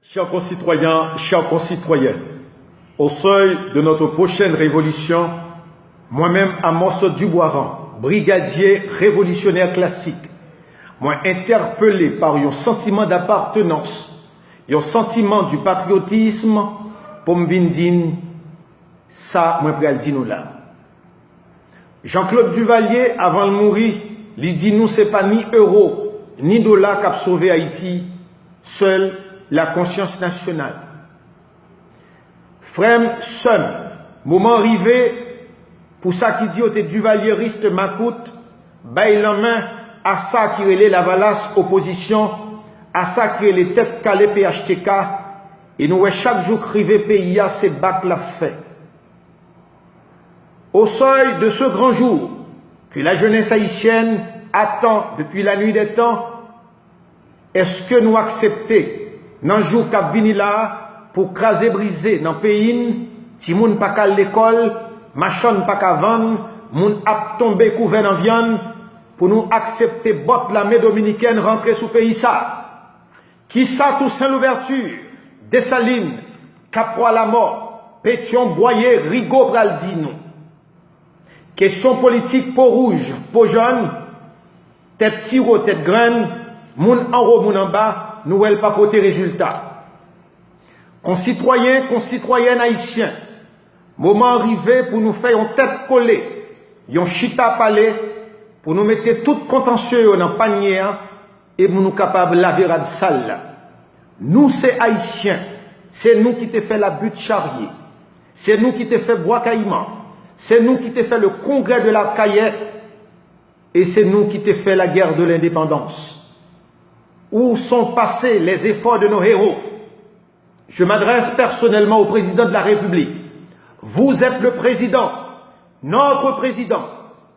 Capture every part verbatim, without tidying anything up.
Chers concitoyens, chères concitoyennes, au seuil de notre prochaine révolution, moi-même, Amos Duboiran, brigadier révolutionnaire classique, mwen entèpele pa yon santiman d'apartenans, yon santiman du patriotisme, pou m vin di n sa mwen pral di nou la. Jean-Claude Duvalier, avan l mouri, li di nou se pa ni euro, ni dola k ap sove Ayiti, sèl la konsyans nasyonal. Frè m, sè m, moman rive pou sa ki di yo te divalyeris, te makout, bay lanmen a sa ki rele lavalas opozisyon, a sa ki rele tèt kale P H T K, e nou wè chak jou k rive peyi a se bak l ap fè. Au seuil de ce grand jour que la jeunesse haïtienne attend depuis la nuit des temps, èske nou aksepte nan jou k ap vini la pou kraze brize nan peyi n, timoun pa ka al lekòl, machann pa ka vann, moun ap tonbe kouvè nan vyann, pou nou aksepte bòt lame dominikèn rantre sou peyi sa? Kisa Toussaint Louverture, Desalin, Capois la mort, Pétion, Boyer, Rigaud pral di nou? Kesyon politik po wouj, po jòn, tèt siwo, tèt grenn, moun anwo, moun anba, nou wè l pa pote rezilta. Konsitwayen, konsitwayèn ayisyen, moman an rive pou nou fè yon tèt kole, yon chita pale, pou nou mete tout kontansye yo nan panye an, e pou nou kapab lave rad sal la. Nou se Ayisyen, se nou ki te fè Labit Charye, se nou ki te fè Bwa Kayiman, se nou ki te fè le Congrès de la Cayenne, e se nou ki te fè la guerre de l'indépendance. Où sont passés les efforts de nos héros? Je m'adresse personnellement au président de la République. Vous êtes le président, notre président.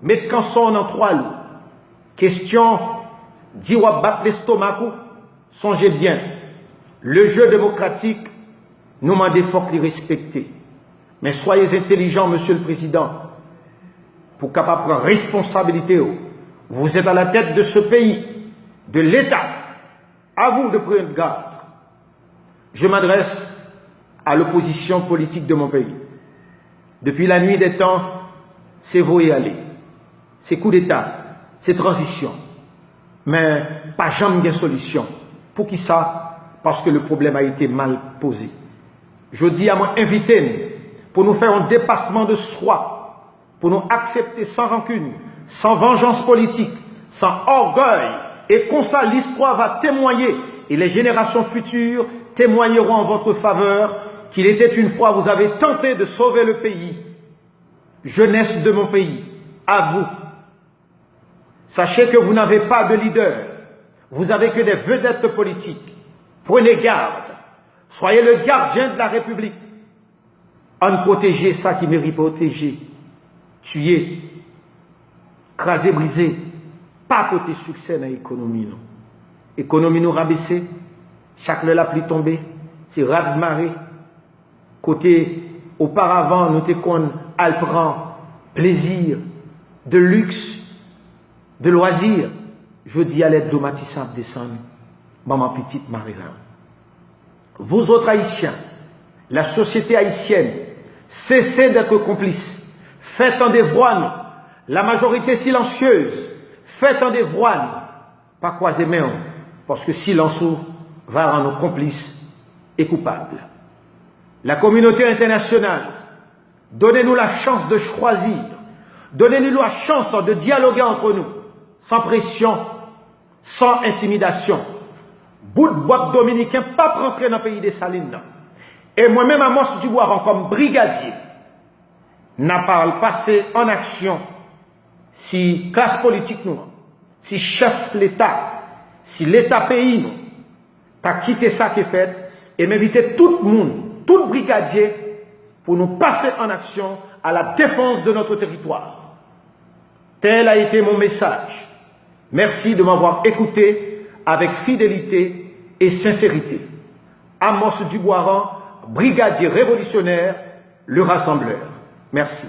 Met kanson nan twa lou. Kesyon, di w ap bat lestomak ou, sonje byen, le jeu démocratique, nou mande fòk li respekte. Men soyez intelligent, Monsieur le Président, pou kapab pran responsabilite w. Vous êtes à la tête de ce pays, de l'État. À vous de prendre garde. Je m'adresse à l'opposition politique de mon pays. Depuis la nuit des temps, se voye ale, se koudeta, se tranzisyon. Men pa janm gen solisyon. Poukisa? Paske le problème a été mal posé. Jodi a, mwen envite n pou nou fè yon depasman de swa, pou nou aksepte san rankin, san vanjans politik, san ògèy, e konsa listwa va temwaye, e les générations futures témoigneront en votre faveur qu'il était une fois vous avez tenté de sauver le pays. Jeunesse de mon pays, à vous. Sachez que vous n'avez pas de leader, vous avez que des vedettes politiques. Prenez garde, soyez le gardien de la République. Ann pwoteje sa ki meri pwoteje. Tiye, kraze brize, pa pote siksè nan ekonomi nou. Ekonomi nou rabese, chak lè lapli tonbe, se rad mare. Kote oparavan nou te konn al pran plezi, de luxe, de loisir, jodi a lè dlo Matisan ap desann, manman pitit mare rad. Vous autres Haïtiens, la société haïtienne, cessez d'être complices. Fè tande vwa nou. La majorité silencieuse, fè tande vwa nou. Pa kwaze men w, paske silans ou va rann ou konplis e koupab. La communauté internationale, donnez-nous la chance de choisir. Donnez-nous la chance de dialoguer entre nous, sans pression, sans intimidation. Bout bòt dominiken p ap rantre nan peyi Desalin nan. E mwen menm, Amos Duboiran, kòm brigadye, n ap al pase an aksyon si klas politik nou an, si chèf Leta, si Leta peyi nou, ta kite sa ke fèt, e m envite tout moun, tout brigadye, pou nou pase an aksyon à la défense de notre territoire. Tel a été mon message. Merci de m'avoir écouté avec fidélité et sincérité. Amos Duboiran, brigadier révolutionnaire, le rassembleur. Merci.